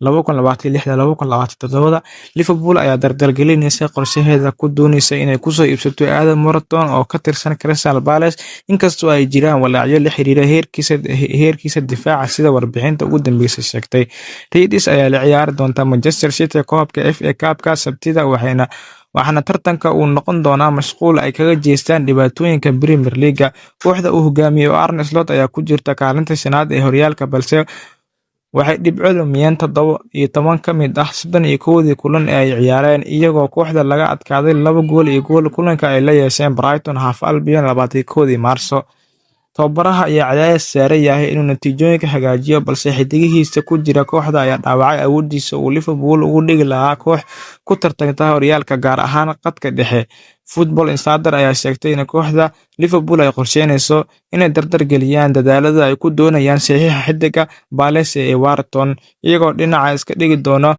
2026 2027. Liverpool ayaa dardargelinaysa qorshaheeda ku doonaysa inay kusoo iibsato Adam Wharton oo ka tirsan Crystal Palace, inkastoo ay jiraan walaacyo la xiriira heerkiisa difaaca, sida warbixinta ugu dambeysay sheegtay. Reds ayaa la ciyaari doonta Manchester City koobka FA Cup-ka Sabtida, waxaana tartanka uu noqon doonaa mashquul ay kaga jeestaan dhibaatooyinka Premier League. Kooxda uu hogaamiyo Arne Slot ayaa ku jirta kaalinta shanaad ee horyaalka, balse waxay dhibco lumiyeen 17 ka mid ah 31-dii kulan ee ay ciyaareen, iyagoo kooxda laga adkaaday 2 gool iyo gool kulanka ay la yeesheen Brighton Hove Albion 21-dii Maarso. Tababaraha ayaa cadaadis saaran yahay inuu natiijooyinka hagaajiyo, balse xiddigihiisa ku jira kooxda ayaa dhaawacay awoodiisa uu Liverpool uga dhigi lahaa koox ku tartanta horyaalka, gaar ahaan khadka dhexe. Football Insider ayaa sheegtay in kooxda Liverpool ay qorsheynayso inay dardar geliyaan dadaallada ay ku doonayaan saxiixa xiddiga Palace ee Wharton, iyagoo dhinaca iska dhigi doona.